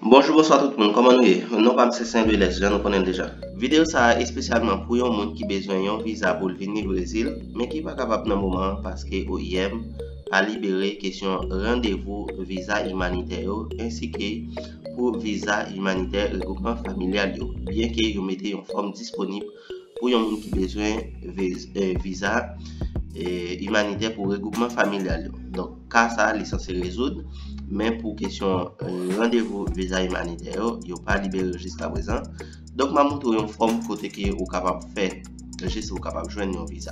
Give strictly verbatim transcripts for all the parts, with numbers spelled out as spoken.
Bonjou, bonswa tout moun, kòman nou ye? Non pa m se Saint Louis Lès, jan nou konnen l deja. Videyo sa a espesyalman pou yon moun ki bezwen yon viza pou l vini Brezil, men ki pa kapab nan moman an paske O I M pa libere kesyon randevou viza imanitè yo, ensi ke pou viza imanitè regroupman familyal yo, byenke yo mete yon fòm disponib pou yon moun ki bezwen viz- eh, viza eh, imanitè pou regroupman familyal yo. Donk, ka sa a, li sanse rezoud, men pou kesyon eh, randevou viza imanitè yo, yo pa libere yo jiska prezan. Donk, m ap montre w yon fòm kote ke ou kapab fè, jis ou kapab jwenn yon viza.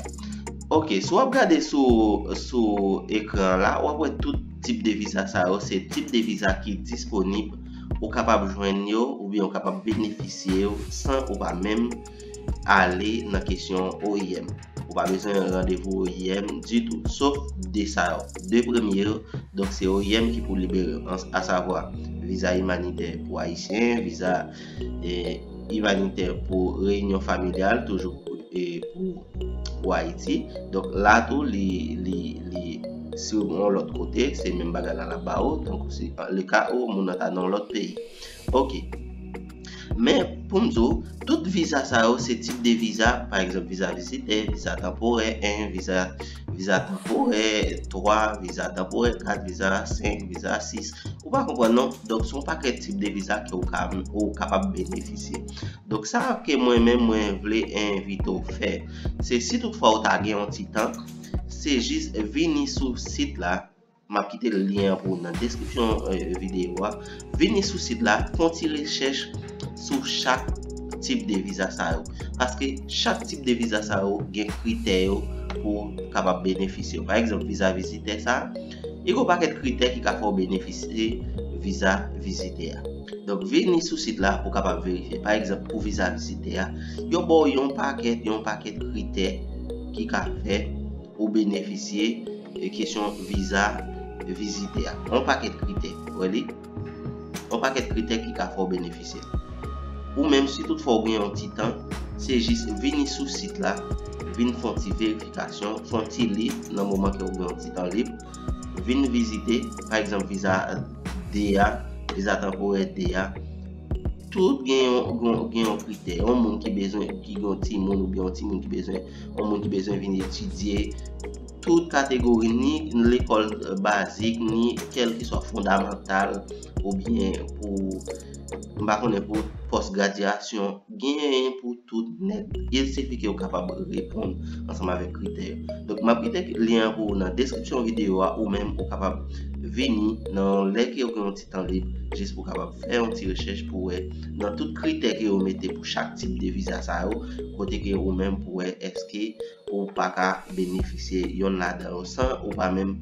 Ok, si w ap gade sou, sou ekran la, w ap wè tout tip de viza sa yo, se tip de viza ki disponib, ou kapab jwenn yo, oubyen ou kapab benefisye yo san ou pa menm ale nan kesyon O I M. Ou pa bezwen randevou O I M ditou, sof de sa yo. De premye yo, donk se O I M ki pou libere yo, an- asavwa viza imanitè pou Ayisyen, viza eh, imanitè pou reyinyon familyal, toujou eh, pou, pou Ayiti. Donk la tou, li, li, li si w yon lòt kote, se menm bagay la l ap ba ou. Donk, si le ka ou, moun nan ta nan yon lòt peyi. Ok. Men, pou m di w, tout viza sa yo, se tip de viza, pa egzanp, viza vizitè, viza tanporè en, viza, viza tanporè twa, viza tanporè kat, viza senk, viza sis. Ou pa konprann non? Donk, se yon pakèt tip de viza ke ou ka, ou kapab benefisye. Donk, sa ke mwen menm, mwen vle envite w fè, se si toutfwa ou ta gen yon ti tan, se jis vini sou sit la, m ap kite lyen an pou ou nan deskripsyon eh, videyo a. Vini sou sit la, fè yon ti rechèch sou chak tip de viza sa yo. Paske chak tip de viza sa yo gen kritè yo pou w kapab benefisye yo. Pa egzanp, viza vizitè sa, li gen yon pakèt kritè ki ka fè w benefisye viza vizitè a. Donk, vini sou sit la pou w kapab verifye. Pa egzanp, pou viza vizitè a, yo ba w yon pakèt, yon pakèt kritè ki ka fè ou benefisye eh, kesyon viza vizitè a. Yon pakèt kritè, w wè li? Yon pakèt kritè ki ka fè w benefisye l. Ou menm, si toutfwa w gen yon ti tan, se jis vini sou sit la, vin fè yon ti verifikasyon, fè yon ti li nan moman ke w gen yon ti tan lib, vin vizite, pa egzanp, viza D a, viza tanporè D a. Tout gen yon, gen, gen yon kritè. Yon moun ki bezwen, ki gen yon timoun oubyen yon timoun ki bezwen, yon moun ki bezwen vin etidye, tout kategori, ni lekòl eh, bazik, ni kèlkeswa fondamantal, oubyen pou, m pa konnen, pou pòs gradyasyon, genyen pou tout nèt. Il sifi ke ou kapab reponn ansanm avèk kritè yo. Donk, m ap kite lyen an pou ou nan deskripsyon videyo a, ou menm ou kapab vini nan lè ke ou gen yon ti tan lib, jis pou w kapab fè yon ti rechèch pou wè nan tout kritè ke yo mete pou chak tip de viza sa yo, kote ke ou menm pou wè èske ou pa ka benefisye yonn ladan yo san ou pa menm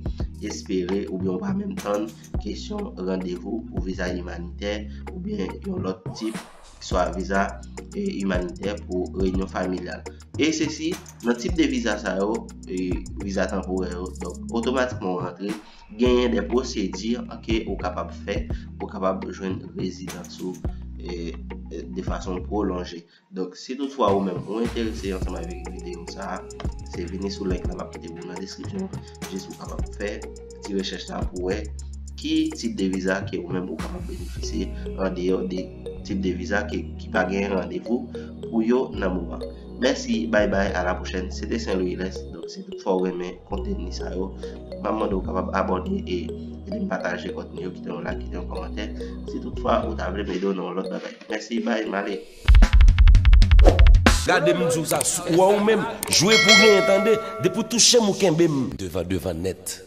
espere oubyen ou pa menm tann kesyon randevou pou viza imanitè oubyen yon lòt tip, swa viza eh, imanitè pou reyinyon familyal. E sesi, nan tip de viza sa yo, eh, viza tanporè yo, donk, otomatikman ou rantre, genyen de pwosedi ke ou kapab fè pou kapab jwenn rezidans ou eh, de fason pwolonje. Donk, si toutfwa ou menm ou enterese ansanm avèk videyo sa a, se vini sou link la m ap kite pou ou nan deskripsyon, jis pou w kapab fè ti rechèch sa pou wè ki tip de viza ke ou menm ou kapab benefisye andeyò de tip de viza ke, ki pa gen randevou pou yo nan moman. Mèsi, bay bay, a la pwochèn. Se te Saint Louis Lès. Donk, si toutfwa ou renmen konteni sa yo, m ap mande w kapab abòne e ede m pataje konteni yo, kite yon like, kite yon kòmantè. Si toutfwa ou ta vle m ede w nan yon lòt bagay. Mèsi, bay, m ale. Gade m di w sa, ou wè ou menm, jwe pou w genyen tande, depi w touche m ou kenbe m. Devan, devan nèt.